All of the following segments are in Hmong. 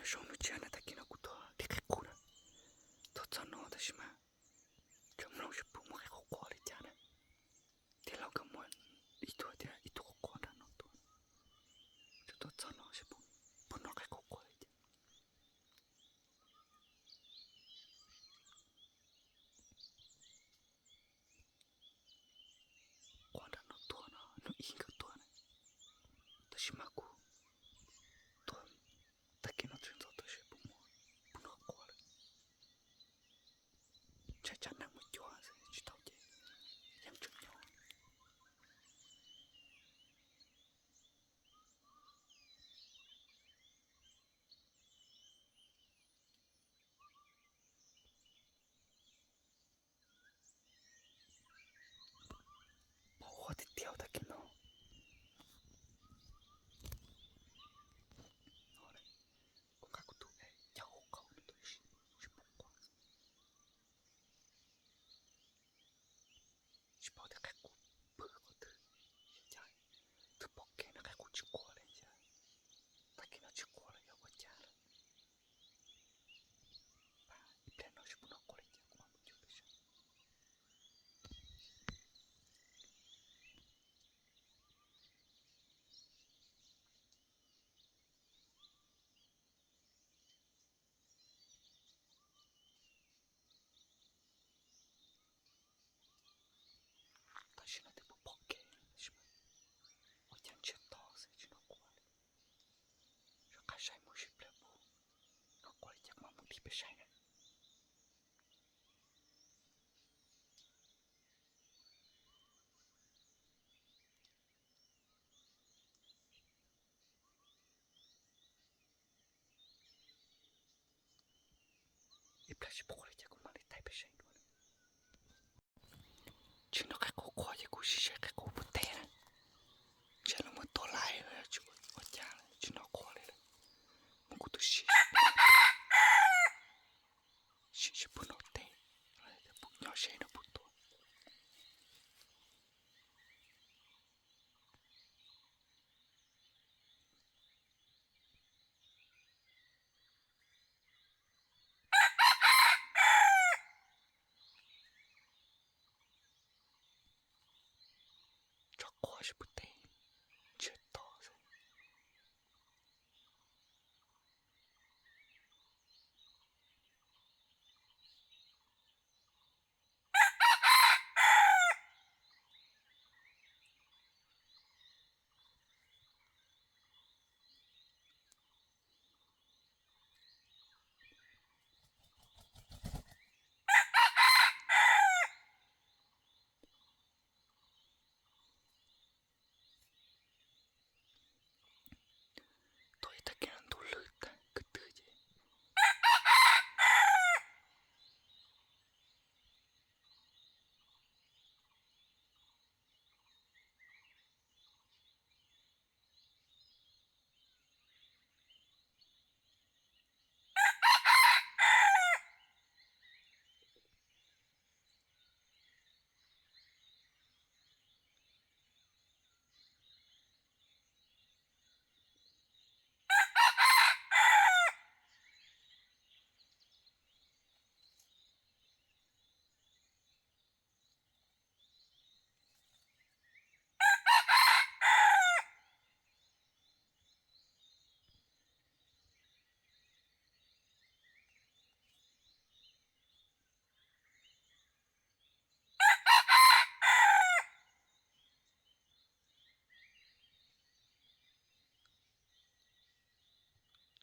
Zoo no tsis yog na, tag kis no kuv tuaj tig qe qub na, tuaj txog no tab sis mas tsis mloog seb puas muaj qe qub quaj li cas na. Tij laug kawg muaj ib tug tias ib tug quaj quaj nram no tuaj, tsuas tuaj txog no seb puas hnov qe qub quaj li cas. Quaj nram no tuaj no, hnub ib nkawd tuaj na, tab sis mas kuv tuaj tag kis no tsis ntxov tuaj seb puas muaj, puas hnov quaj lawm. Ntshai tsam neeg mus cuag xwb tsis tau ces yeej tseem nyob. Pom quaj tiag tiag tag kis no. Kuv nqa kuv tus caug hauv qhov no tuaj ib sim, tsis pom quaj. Tsis paub tias qe qub pw qhov twg, cas twb pom kev no qe qub tsis quaj li, cas tag kis no tsis quaj lawm yog ua cas lawm. Ib pliag no seb puas hnov quaj li cas kuv mam mus cuag peb saib. Tam sim no twb pom kev tab sis mas ua cas ntsiag to xwb tsis hnov quaj li. Rov qab saib mus seb pliag puas hnov quaj li cas kuv mam mus tig peb saib na. Ib pliag seb puas quaj li cas kuv mam li tig peb saib dua. Tsis hnov qe qub quaj ces kuv sim saib qe qub puas teg na. Ntshe lawv muab tua lais los tsis ua cas tsis hnov quaj li lawm. Muab kuv tus sim, sim seb puas hnov teg, puas nyob ze no puas tua. Tso quaj seb puas teg, ntsiag to xwb. Tuaj ib tag kis no ntuj lwg tag kwv twg ces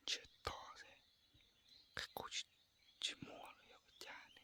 Ntsiag to xwb, qe qub tsis muaj los yog ua cas ne.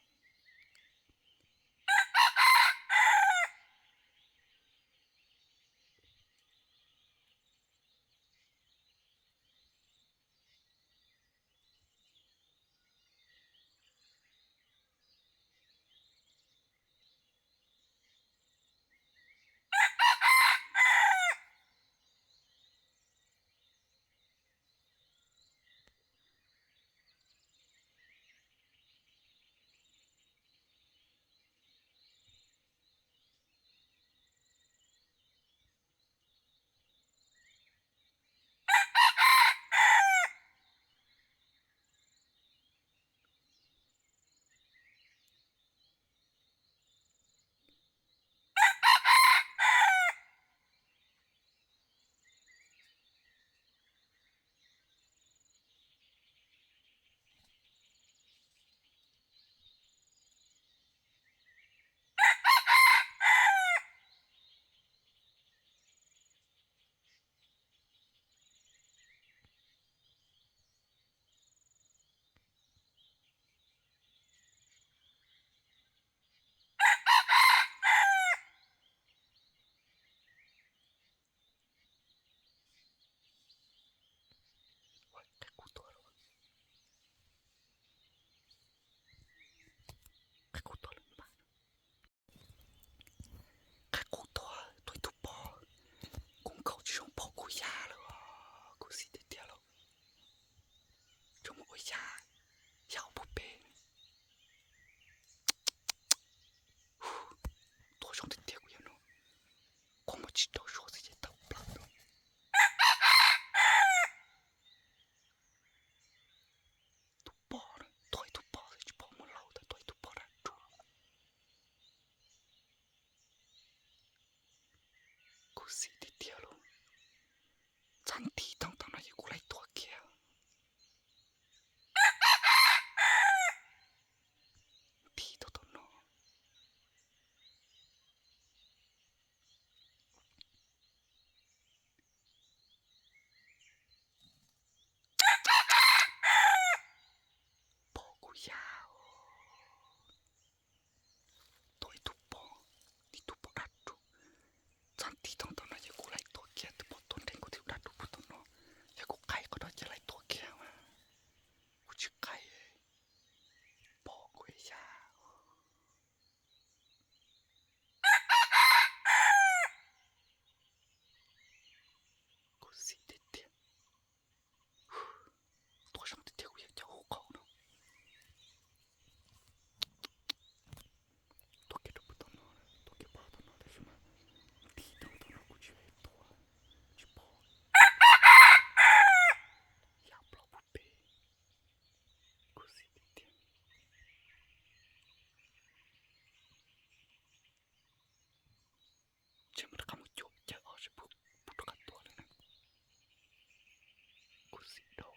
Khuv xim dhau.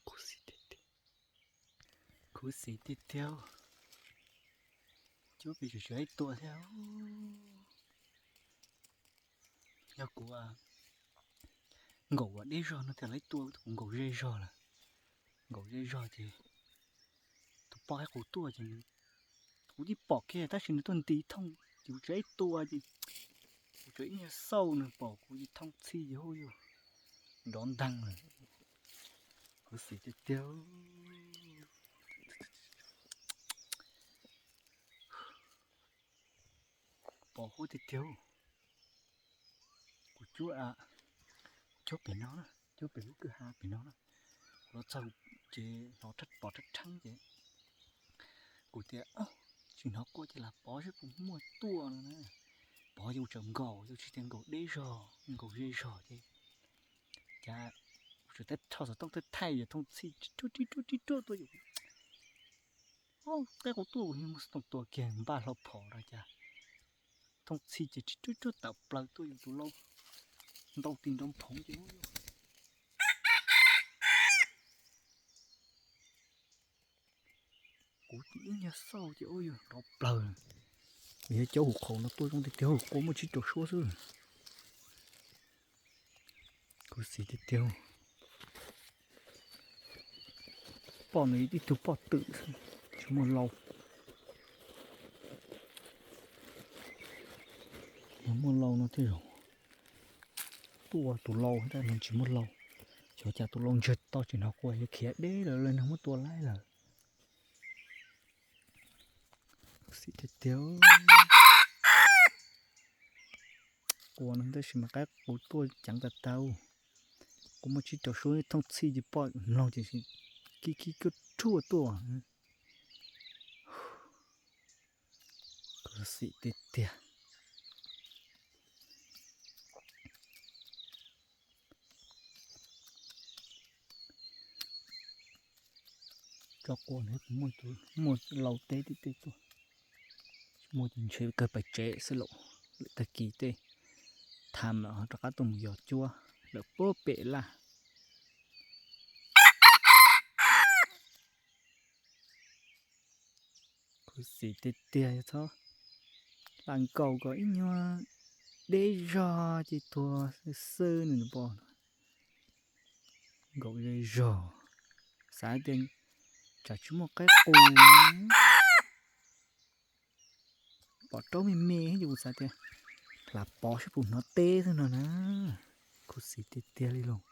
Khuv xim tiag tiag. Khuv xim tiag tiag. Cuab pem tseem tshuav ib tua thiab. Yog kuv nkaum ua deb zog no thiaj li tua, kuv nkaum ze zog lawm. Nkaum ze zog ces tus poj qaib qus tuaj ces kuv twb pom kiag tab sis nws tuaj nti thooj ces kuv tseem ib tua ces kuv tseem ib nyuag xauj nws pom kuv ces thooj txhij ces hu yus nrov nteeg lawm. Khuv xim tiag tiag. Pom huab tiag tiag. Kuv cuab, cuab pem no na, cuab pem lub kwj ha pem no na. Kuv los txog ces hnov pom rhab rheeb ces kuv tias, tsis hnov quaj ces lam pov seb puas muaj tuaj no na. Pov ces kuv tseem nkaum, yus tsis tias nkaum deb zog, nkaum ze zog ces cas kuv tseem teb rho xov tooj thaij thaij yog thooj txhij rib ruaj rib ruaj rib ruaj tuaj yus. Qaib qus tuaj kuv niag muag xov tooj tua kiag npaj hlo phom rau cas thooj txhij ces rib ruaj ruaj tawm plaws tuaj yus tus lau ntau tis nrov nphoov ces kuv ib nyuag xauj ces ua yus nrov plaws. Yog cov hum qhaum no tuaj zoo tiag tiag, quaj muaj tsib rau suab xwb. Khuv xim tiag tiag. Poj no ib tug poj twm xwb, tsis muaj lau. Yog muaj lau no thiaj zoo. Tuaj tus lau tab no tsis muaj lau. Xyov cas tus lau ntsawg to tsis hnov quaj, yog khiav deb lawm los neeg muab tua laib lawm. Xim tiag tiag. Quaj no tab sis mas qaib qus tuaj ceev tas tas. Quaj muaj tsib rau suab, thooj txhij ces poj mloog ces kib kib kib ruaj tuaj. Khuv xim tiag tiag. Tso quaj no muaj lau teb tib teb tuaj. Muaj ces ntshe kawg pais tsev xwb lauj, lwm tag kis tej tham lawm ho rov qab tuaj mus yos cuab lawm puag pem laj. Khuv xim tiag tiag, yog txhob lam nkaum kom ib nyuag deb zog ces tuag xwb xwb nws pom. Nkaum ze zog, xav tias tsam tsis muaj qaib qus. Pom raub me me ces kuv xav tias lam pov seb puas hnov teb xwb no na. Khuv xim tiag tiag li lauj.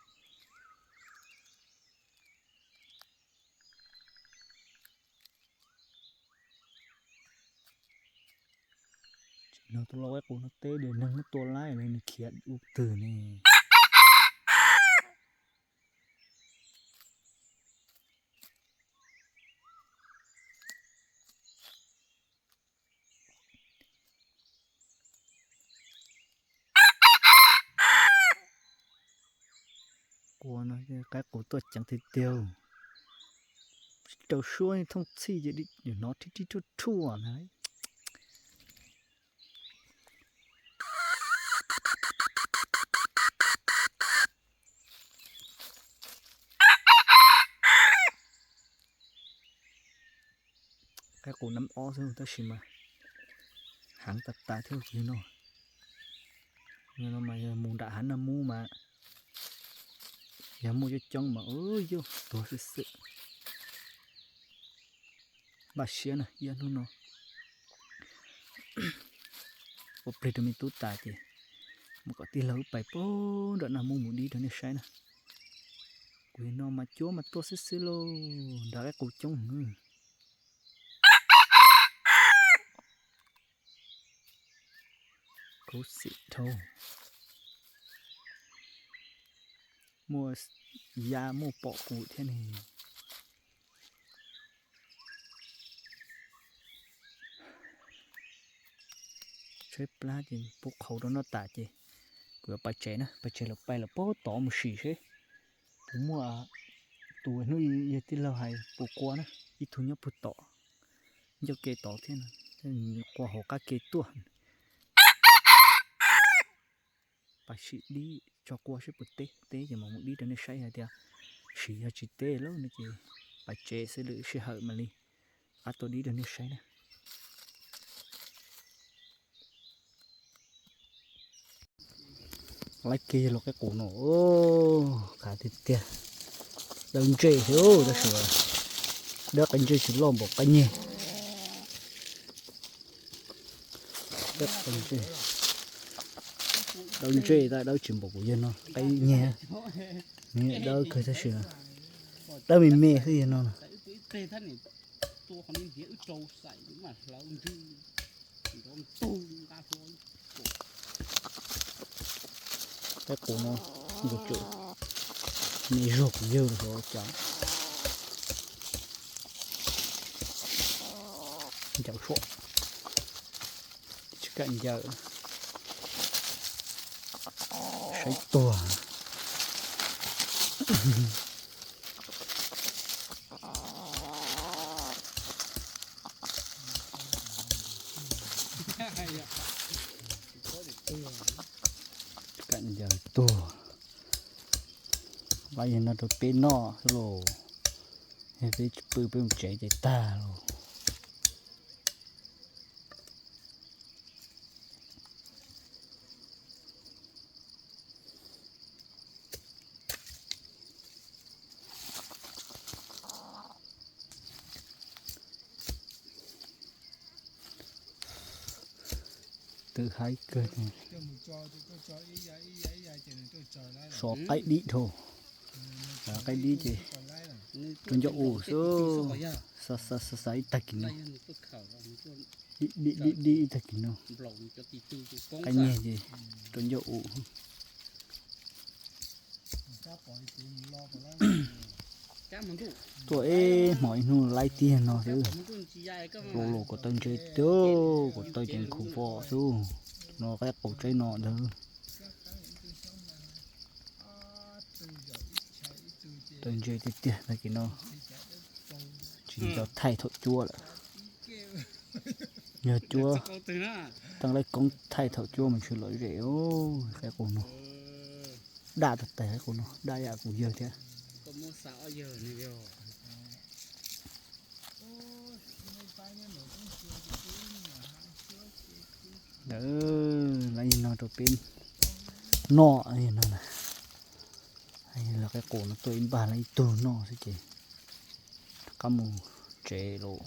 Tsis hnov tus lau qaib qus no teb li, neeg muab tua laib los nws khiav ua twg ne. Quaj no qaib qus tuaj ceev tiag tiag. Rau suab thooj txhij ces hnov rhib rhib rhuaj rhuaj na. Qaib qus nab ob xwb tab sis mas heev tas tas thiab no. No mas yog mus nram hav naj mub mas yog muaj coob coob mas yuav tuag xwb xwb. Npaj siab na, ib hnub no ua plig rau me tub tas ces mus kom tij laug wb pais puag nram naj mub mus dib rau nej saib na. Kuv no mas cuab mas tuaj xwb xwb lauj, nrad qaib qus coob heev. Khuv xim dhau. Muaj ya muaj pom kuv thiab ne. Tshaib plab ces pub qhauv rau noj tas ces kuv yuav pais tsev na, pais tsev lawm pais lawm puag tod mus sim seb puas muaj tus hnub yog tij laug hais puas qua na, ib tug nyob puag tod ncauj ke tod thiab na. Qua hauv qab ke tuaj. Pab sim dib tso qua seb puas teb, teb ces mam mus dib rau nej saib hais tias sim yog tsis teb lawm no ces pab tsev xwb, lwm sij hawm mam li rov qab tuaj dib rau nej saib na. Laib kiag yog los qaib qus no, khav tiag tiag. Dawb ntsej thiab tab sis dawb, qaib ntsej tsis loj npaum qaib nyeg. Dawb ntsej, dawb tsis npaum kuv yawg no qaib nyeg. Dawb kawg tab sis dawb me me xwb yawg no. Qaib qus no nkaus tsawm me zog kuv yawg los cas. Ncaws suab, tsis kam ncaws, saib tuag. Kam ncaws tuag. Pab yawg no rau peb noj xwb los, yog peb tsis pw peb mus tsev ces tag los. Twb haib kawg. Sov qaib dib dhau, qaib dib ces rau ncauj um xwb, xav xav ib tag kis no. Dib dib dib ib tag kis no. Qaib nyeg ces rau ncauj um. Tuaj ib hmos ib hnub laib tiag no xwb. Los los kom taw ntse tiag, kom taw ces khuv vos xwb. No qaib qus tsaib no ntag. Taw ntse tiag tiag tag kis no. Tsis nco thaij thaum cuab lawm. Yog cuab, teeb laib koob thaij thaum cuab mas ntshe lom zem qaib qus no. Daj tag tais qaib qus no, daj yam kuv yawg thiab. Ntawd lawv yeej no rau peb noj no na. Los qaib qus no tuaj ib npag lawv ib tug noj xwb ces rov qab mus tsev los.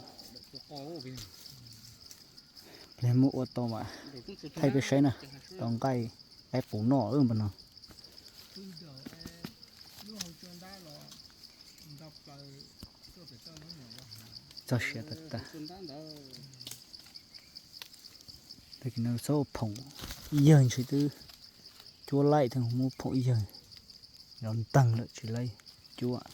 Pliag muab ua tau mas thaij peb saib na, tau nqaij qaib qus noj npaum no. Txog siav tag tag. Tag kis no txhob phoom ib yawg ntshe twb cuab laij thiab, muab phoom ib yawg los nteeg lawm tsis laib cuab.